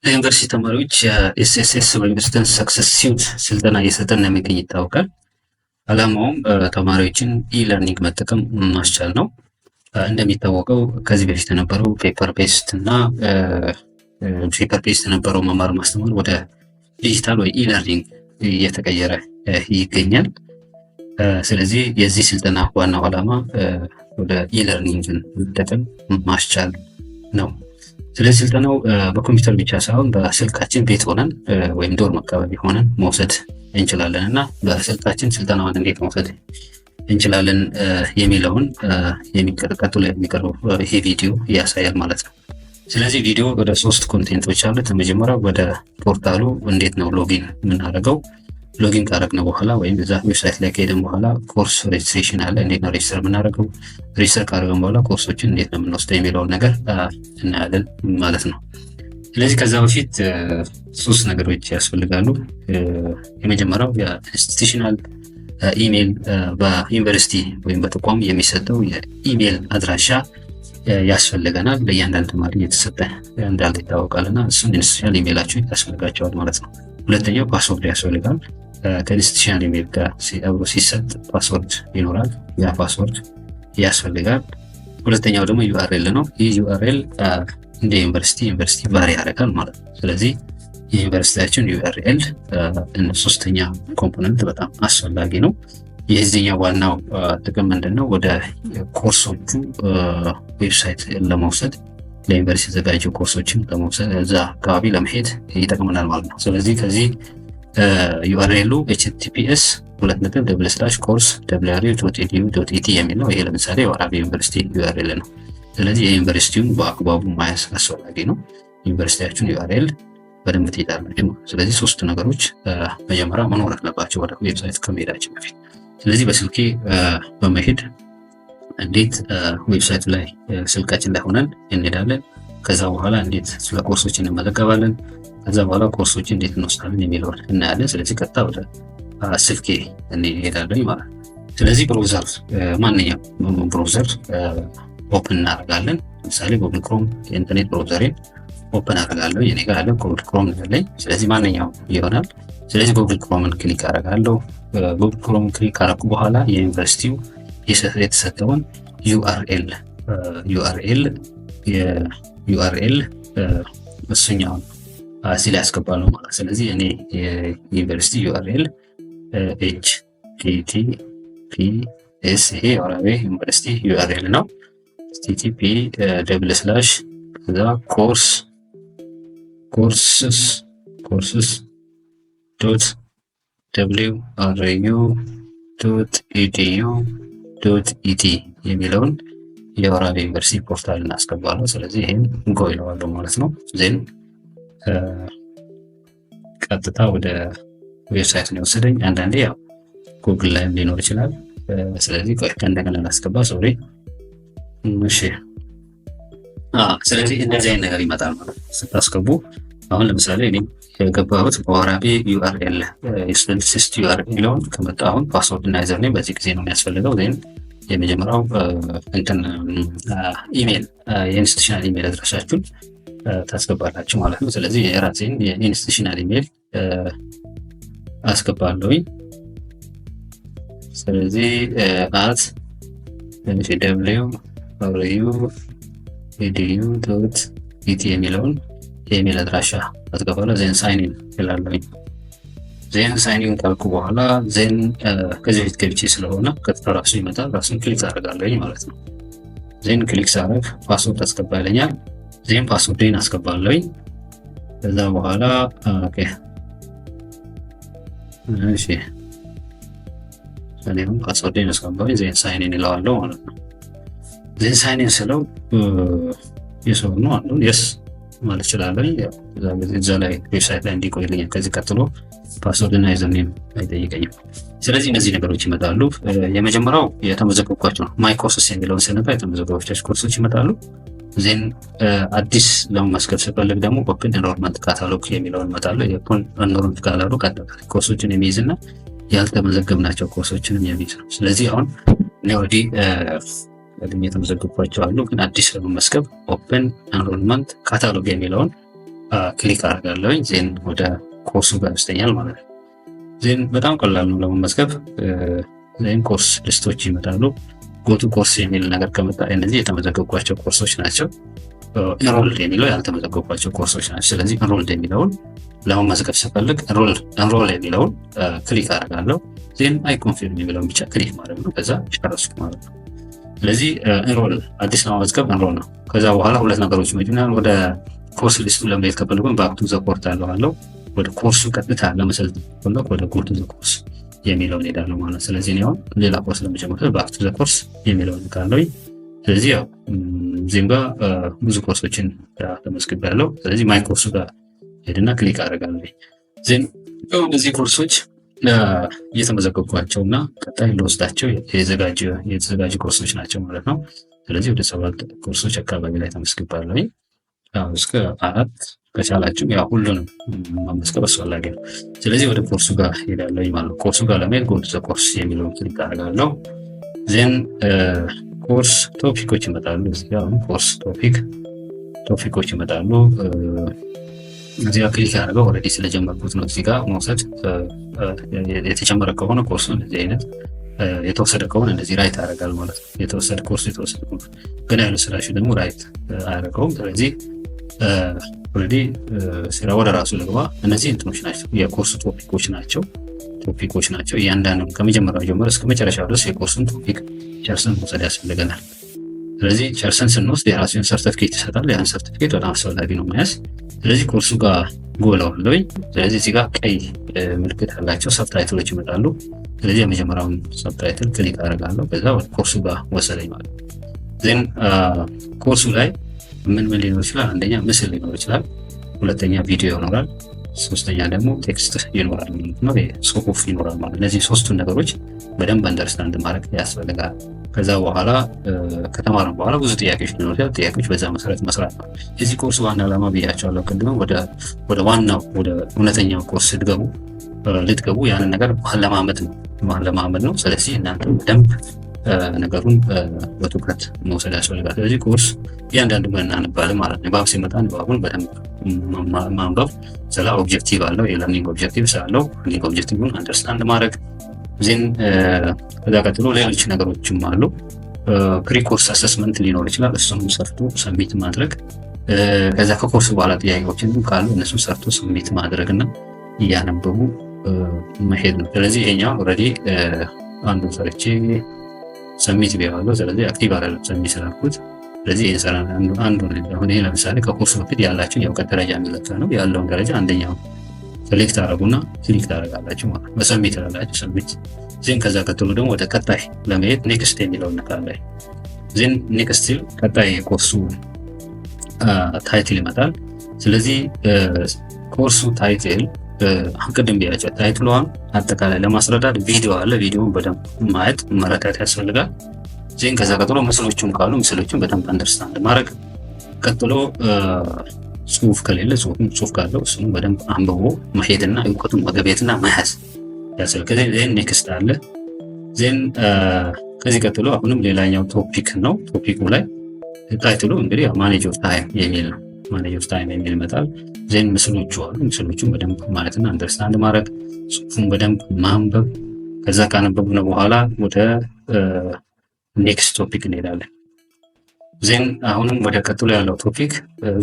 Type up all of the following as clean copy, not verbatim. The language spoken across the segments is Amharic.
ለዩኒቨርሲቲ ተማሪዎች የ SSS ወይም Student Success Suite ስልጠና እየሰጠን እንደሚገኝ ይታወቃል። ዓላማውም ተማሪዎችን e-learning መጠቀም ማስቻል ነው። እንደሚታወቀው ከዚህ በፊት የነበረው paper based እና paper based የነበረው መማር ማስተማር ወደ ዲጂታል ወይ e-learning እየተቀየረ ይገኛል። ስለዚህ የዚህ ስልጠና ዋናው ዓላማ ወደ e-learning ን መጠቀም ማስቻል ነው። ስለዚህ ስልጠናው በኮምፒውተር ብቻ ሳይሆን በስልካችን ቤት ሆነን ወይም dorm አካባቢ ሆነን መውሰድ እንችላለን እና በስልካችን ስልጠናውን እንዴት መውሰድ እንችላለን የሚለውን ቀጥሎ የሚቀርበው ይሄ ቪዲዮ ያሳያል ማለት ነው። ስለዚህ ቪዲዮ ወደ ሶስት content ኦች አሉት። መጀመሪያው ወደ portal ኡ እንዴት ነው login የምናደርገው፣ login ካደረግነው በኋላ ወይም እዛ website ላይ ከሄድን በኋላ course registration አለ። እንዴት ነው register የምናደርገው፣ register ካደረግን በኋላ ኮርሶችን እንዴት ነው የምንወስደው የሚለውን ነገር እናያለን ማለት ነው። ስለዚህ ከዛ በፊት ሶስት ነገሮች ያስፈልጋሉ። የመጀመሪያው የ institutional email፣ በዩኒቨርሲቲ ወይም በተቋም የሚሰጠው የኢሜይል አድራሻ ያስፈልገናል። ለእያንዳንድ ተማሪ እየተሰጠ እንዳለ ይታወቃል እና እሱን institutional email ኣችሁ ያስፈልጋቸዋል ማለት ነው። ሁለተኛው password ያስፈልጋል። ከ institutional email ጋር አብሮ ሲሰጥ password ይኖራል። ያ password ያስፈልጋል። ሁለተኛው ደግሞ URL ነው። ይህ URL እንደ ዩኒቨርሲቲ ዩኒቨርሲቲ vary ያደርጋል ማለት ነው። ስለዚህ የዩኒቨርሲቲያችን URL ሶስተኛ component በጣም አስፈላጊ ነው። የዚህኛው ዋናው ጥቅም ምንድን ነው? ወደ ኮርሶቹ website ለመውሰድ፣ ለዩኒቨርሲቲ የተዘጋጁ ኮርሶችን ለመውሰድ እዛ አካባቢ ለመሄድ ይጠቅመናል ማለት ነው። ስለዚህ ከዚህ URL ኡ https://course wru.edu.et የሚል ነው። ይሄ ለምሳሌ የወራቤ ዩኒቨርሲቲ URL ነው። ስለዚህ የዩኒቨርሲቲውን በአግባቡ መያዝ አስፈላጊ ነው። ዩኒቨርሲቲያችሁን URL በደንብ ትይዛላችሁ። ስለዚህ ሶስቱ ነገሮች መጀመሪያ መኖር አለባቸው ወደ website ከመሄዳችን በፊት። ስለዚህ በስልኬ በመሄድ እንዴት website ላይ ስልካችን ላይ ሆነን እንሄዳለን፣ ከዛ በኋላ እንዴት ስለ ኮርሶች እንመዘገባለን፣ ከዛ በኋላ ኮርሶች እንዴት እንወስዳለን የሚለውን እናያለን። ስለዚህ ቀጥታ ወደ ስልኬ እንሄዳለን ማለት ነው። ስለዚህ browser፣ ማንኛውም browser open እናደርጋለን። ለምሳሌ Google Chrome፣ የኢንተርኔት browser ኤን open አደርጋለሁ። የኔ ጋር ያለ Google Chrome ያለኝ፣ ስለዚህ ማንኛውም ይሆናል። ስለዚህ Google Chrome ን click አደርጋለሁ። Google Chrome ን click ካደረኩ በኋላ የዩኒቨርሲቲው የተሰጠውን URL የ URL እሱኛውን እዚህ ላይ ያስገባለሁ ማለት። ስለዚህ እኔ የዩኒቨርሲቲ URL HTTPS፣ ይሄ የወራቤ ዩኒቨርሲቲ URL ነው። HTTP double slash ከዛ courses.wru.edu.et የሚለውን የወራቤ ዩኒቨርሲቲ portal እናስገባለሁ። ስለዚህ ይሄን go ይለዋለሁ ማለት ነው። Then ቀጥታ ወደ website ነው የወሰደኝ። አንዳንዴ ያው ጉግል ላይም ሊኖር ይችላል። ስለዚህ ቆይ ከእንደገና ላስገባ፣ sorry። እሺ፣ ስለዚህ እንደዚህ አይነት ነገር ይመጣል ማለት ነው ስታስገቡ። አሁን ለምሳሌ እኔ የገባሁት በወራቤ URL የ student sys URL የሚለውን ከመጣ አሁን password እና username በዚህ ጊዜ ነው የሚያስፈልገው። Then የመጀመሪያው እንትን ኢሜል፣ የ institutional email አድራሻችሁን ታስገባላችሁ ማለት ነው። ስለዚህ የራሴን የ institutional email አስገባለሁኝ። ስለዚህ @wru.edu.et የሚለውን የኢሜል አድራሻ አስገባለሁ። Then sign in እላለሁኝ። Then sign in ካልኩ በኋላ then ከዚህ በፊት ገብቼ ስለሆነ ቀጥታ ራሱ ይመጣል። ራሱን click አደርጋለሁኝ ማለት ነው። Then click ሳደርግ password አስገባ ይለኛል። Then password ኤን አስገባለሁኝ። ከዛ በኋላ okay፣ እሺ፣ እኔም password ኤን አስገባሁኝ። Then sign in እለዋለሁ ማለት ነው። Then sign in ስለው የሰው ነው አንዱ yes ማለት እችላለሁ። እዛ ላይ website ላይ እንዲቆይልኛል። ከዚህ ቀጥሎ password እና username አይጠይቀኝም። ስለዚህ እነዚህ ነገሮች ይመጣሉ። የመጀመሪያው የተመዘገብኳቸው ነው። My courses የሚለውን ስነካ የተመዘገብኳቸው ኮርሶች ይመጣሉ። Then አዲስ ለመመዝገብ ስፈልግ ደግሞ open enrollment catalog የሚለውን እመጣለሁ። የ open enrollment catalog አጠቃላይ ኮርሶችን የሚይዝ እና ያልተመዘገብናቸው ኮርሶችንም የሚይዝ ነው። ስለዚህ አሁን እኔ already ቀድሜ የተመዘገብኳቸው አሉ። ግን አዲስ ለመመዝገብ open enrollment catalog የሚለውን click አደርጋለሁኝ። Then ወደ ኮርሱ ጋር ይወስደኛል ማለት ነው። Then በጣም ቀላል ነው ለመመዝገብ። Then course list ኦች ይመጣሉ። Go to course የሚል ነገር ከመጣ እነዚህ የተመዘገብኳቸው ኮርሶች ናቸው። Enrolled የሚለው ያልተመዘገብኳቸው ኮርሶች ናቸው። ስለዚህ enrolled የሚለውን ለመመዝገብ ስፈልግ enroll የሚለውን click አደርጋለሁ። Then I confirm የሚለውን ብቻ click ማድረግ ነው። ከዛ ጨረስኩ ማለት ነው። ስለዚህ enroll አዲስ ለመመዝገብ enroll ነው። ከዛ በኋላ ሁለት ነገሮች መጀመሪያ ወደ course list ኡ ለመሄድ ከፈለጉን back to the portal አለው። ወደ ኮርሱ ቀጥታ ለመሰልጠን ከፈለኩ ወደ go to the course የሚለውን ሄዳለሁ ማለት ነው። ስለዚህ እኔ አሁን ሌላ ኮርስ ለመጀመር back to the course የሚለውን ካለውኝ ስለዚህ ያው እዚህም ጋር ብዙ ኮርሶችን ተመዝግቤያለሁ። ስለዚህ my course ኡ ጋር ሄድና click አደርጋለሁ። Then እነዚህ ኮርሶች እየተመዘገብኳቸው እና ቀጣይ ለወስዳቸው የተዘጋጁ ኮርሶች ናቸው ማለት ነው። ስለዚህ ወደ ሰባት ኮርሶች አካባቢ ላይ ተመዝግቤያለሁ። እስከ አራት ከቻላችሁ ያው ሁሉንም መመዝገብ አስፈላጊ ነው። ስለዚህ ወደ ኮርሱ ጋር ሄዳለሁ ማለት ነው። ኮርሱ ጋር ለመሄድ go to the course የሚለውን click አደርጋለሁ። Then course topic ኦች ይመጣሉ። እዚህ ጋር አሁን course topic ኦች ይመጣሉ። እዚህ ጋር click ያደርገው already ስለጀመርኩት ነው። እዚህ ጋር መውሰድ የተጨመረ ከሆነ ኮርሱ እንደዚህ አይነት የተወሰደ ከሆነ እንደዚህ right ያደርጋል ማለት ነው። የተወሰደ ኮርሱ የተወሰደ ከሆነ ግን ያሉ ስራሽ ደግሞ right አያደርገውም። ስለዚህ already ስራ ወደ ራሱ ልግባ። እነዚህ እንትኖች ናቸው፣ የኮርሱ topic ኦች ናቸው topic ኦች ናቸው። እያንዳንዱ ከመጀመሪያው ጀምሮ እስከ መጨረሻው ድረስ የኮርሱን topic ጨርሰን መውሰድ ያስፈልገናል። ስለዚህ ጨርሰን ስንወስድ የራሱን ሰርተፊኬት ይሰጣል። ያን ሰርተፊኬት በጣም አስፈላጊ ነው መያዝ። ስለዚህ ኮርሱ ጋር go እለዋለሁኝ። ስለዚህ እዚህ ጋር ቀይ ምልክት ያላቸው subtitle ኦች ይመጣሉ። ስለዚህ የመጀመሪያውን subtitle click አደርጋለሁ። ከዛ ወደ ኮርሱ ጋር ወሰደኝ ማለት ነው። Then ኮርሱ ላይ ምን ምን ሊኖር ይችላል? አንደኛ ምስል ሊኖር ይችላል። ሁለተኛ ቪዲዮ ይኖራል። ሶስተኛ ደግሞ text ይኖራል ማለት ነው። ጽሁፍ ይኖራል ማለት እነዚህ ሶስቱን ነገሮች በደንብ understand ማድረግ ያስፈልጋል። ከዛ በኋላ ከተማርን በኋላ ብዙ ጥያቄዎች ሊኖሩ ይችላል። ጥያቄዎች በዛ መሰረት መስራት ነው። የዚህ ኮርስ ዋና ዓላማ ብያቸዋለሁ ቅድም፣ ወደ ዋናው ወደ እውነተኛው ኮርስ ልትገቡ ያንን ነገር ማለማመድ ነው። ስለዚህ እናንተ በደንብ ነገሩን በትኩረት መውሰድ ያስፈልጋል። ስለዚህ ኮርስ እያንዳንዱ እናነባለን ማለት ነው። ንባብ ሲመጣ ንባቡን በደንብ ማንበብ ስለ objective አለው፣ የ learning objective ስላለው learning objective ን understand ማድረግ። Then ከዛ ቀጥሎ ሌሎች ነገሮችም አሉ። Pre-course assessment ሊኖር ይችላል። እሱንም ሰርቶ submit ማድረግ። ከዛ ከኮርስ በኋላ ጥያቄዎችን ካሉ እነሱን ሰርቶ submit ማድረግ እና እያነበቡ መሄድ ነው። ስለዚህ ይሄኛው already አንዱን ሰርቼ submit ብያለሁ። ስለዚህ active አይደለም submit ስላልኩት። ስለዚህ ይህን ስራ አንዱ አሁን ይሄ ለምሳሌ ከኮርሱ በፊት ያላችሁን የእውቀት ደረጃ የሚለካ ነው። ያለውን ደረጃ አንደኛው select ታደረጉና click ታደረጋላችሁ ማለት ነው። በ submit ላላችሁ submit። Then ከዛ ቀጥሎ ደግሞ ወደ ቀጣይ ለመሄድ next የሚለውን ነካላይ። Then next ሲል ቀጣይ የኮርሱ title ይመጣል። ስለዚህ ኮርሱ title ቅድም ብያቸው title ኧን አጠቃላይ ለማስረዳት ቪዲዮ አለ። ቪዲዮን በደንብ ማየት መረዳት ያስፈልጋል። Then ከዛ ቀጥሎ ምስሎቹም ካሉ ምስሎቹን በደንብ understand ማድረግ፣ ቀጥሎ ጽሁፍ ከሌለ ጽሁፍ ካለው እሱም በደንብ አንብቦ መሄድና እውቀቱን መገበየትና መያዝ ያስፈልጋል። Then next አለ። Then ከዚህ ቀጥሎ አሁንም ሌላኛው topic ነው። Topic ኡ ላይ title ኡ እንግዲህ manage your time የሚል ነው። Manage your time የሚል ይመጣል። Then ምስሎቹ አሉ። ምስሎቹን በደንብ ማለትና understand ማድረግ፣ ጽሁፉን በደንብ ማንበብ። ከዛ ካነበብነው በኋላ ወደ next topic እንሄዳለን። Then አሁንም ወደ ቀጥሎ ያለው topic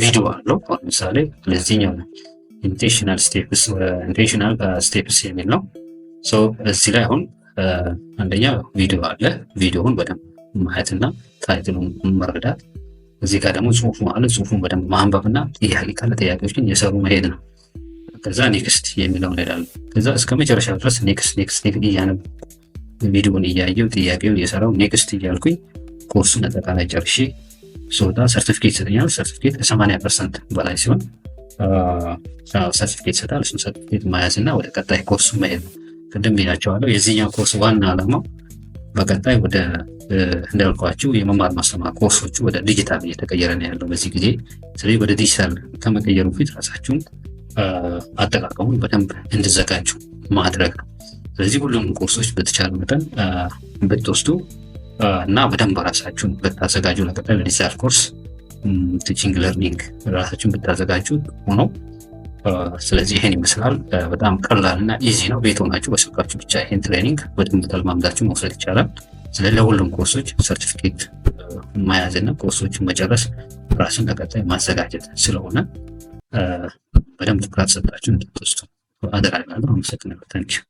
ቪዲዮ አለው። ለምሳሌ ለዚህኛው intentional steps የሚል ነው። እዚህ ላይ አሁን አንደኛ ቪዲዮ አለ። ቪዲዮውን በደንብ ማየትና title ኡን መረዳት። እዚህ ጋር ደግሞ ጽሁፉ አለ። ጽሁፉን በደንብ ማንበብና ጥያቄ ካለ ጥያቄዎችን እየሰሩ መሄድ ነው። ከዛ next የሚለውን እንሄዳለን። ከዛ እስከ መጨረሻ ድረስ next next next እያነበ ቪዲዮን እያየው ጥያቄውን እየሰራው next እያልኩኝ ኮርሱን አጠቃላይ ጨርሼ ስወጣ ሰርቲፊኬት ይሰጠኛል። ሰርቲፊኬት ከ80% በላይ ሲሆን ሰርቲፊኬት ይሰጣል። እሱን ሰርቲፊኬት መያዝ እና ወደ ቀጣይ ኮርሱ መሄድ ነው። ቅድም ብያቸዋለሁ። የዚህኛው ኮርስ ዋና ዓላማው በቀጣይ ወደ እንዳልኳችሁ የመማር ማስተማር ኮርሶቹ ወደ ዲጂታል እየተቀየረ ነው ያለው በዚህ ጊዜ። ስለዚህ ወደ ዲጂታል ከመቀየሩ ፊት ራሳችሁን አጠቃቀሙን በደንብ እንዲዘጋጁ ማድረግ ነው። ስለዚህ ሁሉም ኮርሶች በተቻለ መጠን ብትወስዱ እና በደንብ ራሳችሁን ብታዘጋጁ ለቀጣይ ለ digital course teaching learning ራሳችሁን ብታዘጋጁ ሆነው። ስለዚህ ይሄን ይመስላል። በጣም ቀላል እና easy ነው። ቤት ሆናችሁ በስልካችሁ ብቻ ይሄን training በደንብ ተለማምዳችሁ መውሰድ ይቻላል። ስለዚህ ለሁሉም ኮርሶች ሰርቲፊኬት መያዝና ኮርሶችን መጨረስ ራስን ለቀጣይ ማዘጋጀት ስለሆነ በደንብ ትኩረት ሰጣችሁ እንድትወስዱ አደራ እላለሁ። አመሰግናለሁ። Thank you።